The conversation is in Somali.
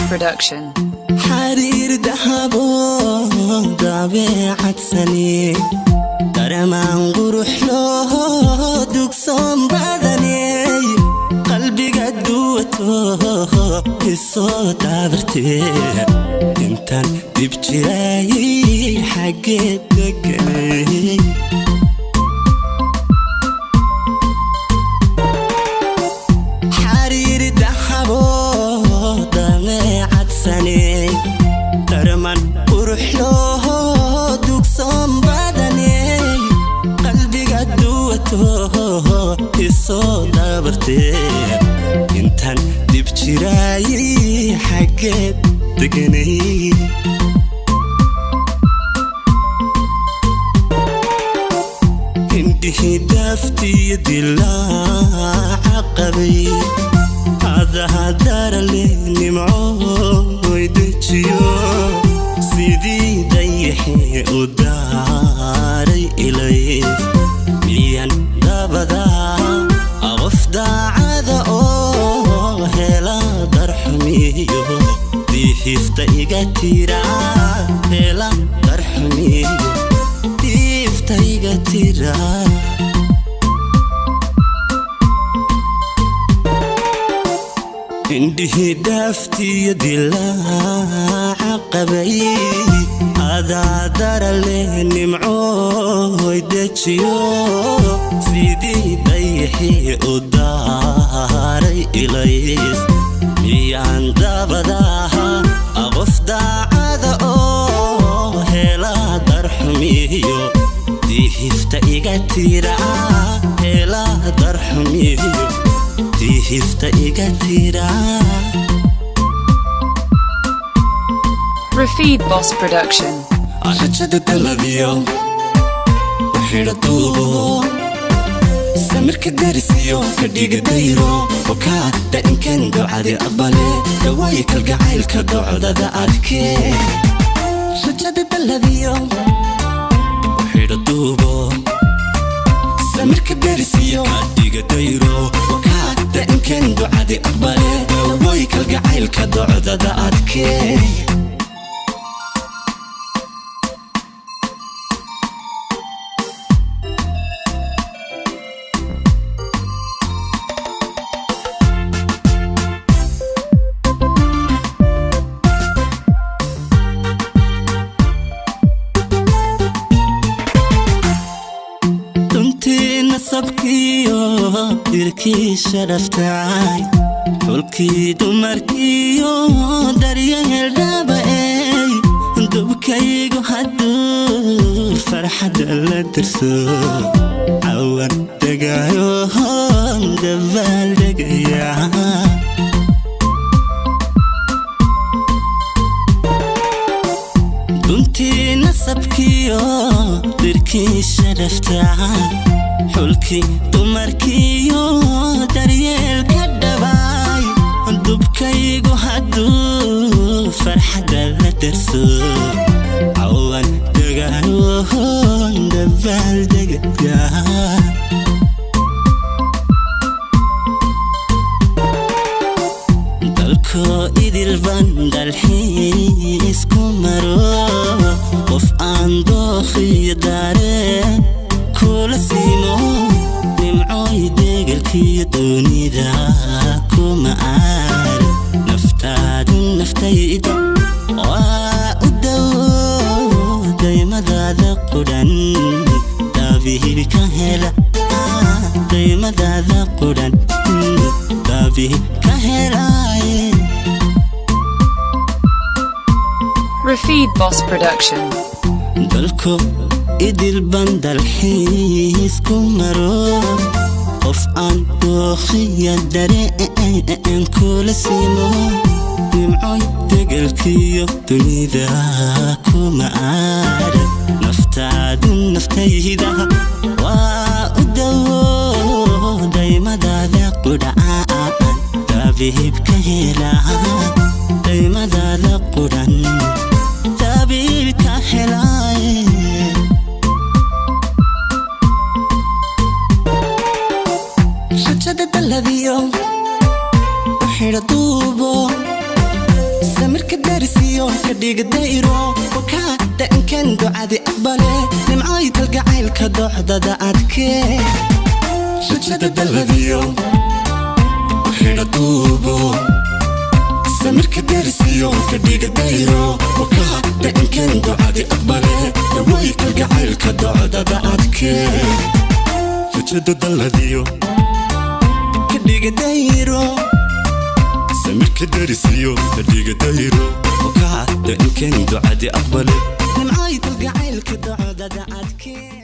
Production. Xariir dahabo, dabeecad sane, daramaan qurux loo dugsoon badaney, qalbiga duwato isoo dabartee, intaan dib jiraayay xaggee deganay? Xariir dahabo, dabeecad sane, darman qurux loo dugsoon badaney, qalbiga duwato isoo dabartee, intaan dib jiraayay xaggeed deganay? Indhihii daaftiyo dilaaca qabay adaha darale, nimcooy dejiyo, sidii dayaxii u daaray ilays, miyan dabadaa qof daacada oo hela darxumiyo diifta iga tira, hela darxumiyo diifta iga tira? Indhihii dhaaftiyo dilaaca qabay adaa darale, nimcooy dejiyo, sidii dayaxii u daaray ilays, miyaan dabadaha qof daacada oo hela darxumiyo diifta iga tira, hela darxumiyo diifta iga tira? Rafid Boss Production. Rajada daladiyo xidha duubo, samirka darisiyo ka dhiga dayro okaa da'inkan, ducadi aqbale, dhawaaye kalgacaylka docdada adkee. Rajada daladiyo xidha duubo, samirka darisiyo ka dhiga dayro okaa da'inkan, ducadi aqbale, dhawaaye kalgacaylka docdada adkee. Duntii nasabkiyo dirkii sharaftay, xulkii dumarkiyo daryeel dhabaey, dubkaygu hadduu farxadda la dirso, cawan degaayo dabaaldegaya. Duntii nasabkiyo dirkii sharaftay, xulkii dumarkiyo daryeelka dhabaay, dubkaygu hadduu farxadda la darso, cawan degaayo dabaaldegaya. Dalko idilban dalxiis ku maro, qof aan dookhiyo daareen kula siimo, nimcooy degelkiyo doonida kuma aar, naftaadu naftayda waa u dhow, daymadaada qudhan daabihibi ka hela, daymadaada qudhan daabihi ka helaaye. Rafid Boss Production. Dalko idilban dalxiis ku maro, qof aan dookhiya dareen kula siimo, nimcoy degelkiyo dunida kuma aar, naftaadu naftayda waa u dhow, daymadaada qudhaan daabihib ka helaa, daymadaada qudhan daabihib ka helaaye. Rajada daladiyo xidha duubo, Samirka darisiyo ka dhiga dayro, wakaa da'inkan ducadi aqbale. Nimcay kalgacaylka docdada adkee. Rajada dalladiyo xidha duubo. Samirka darisiyo ka dhiga dayro, wakaa da'inkan ducadi aqbale. Dawooy kalgacaylka docdada adkee. Rajada dalladiyo ka dhiga dayro. Samirka darisiyo ka dhiga dayro, wakaa da'inkan ducadi aqbale. Nimcay kalgacaylka docdada adkee.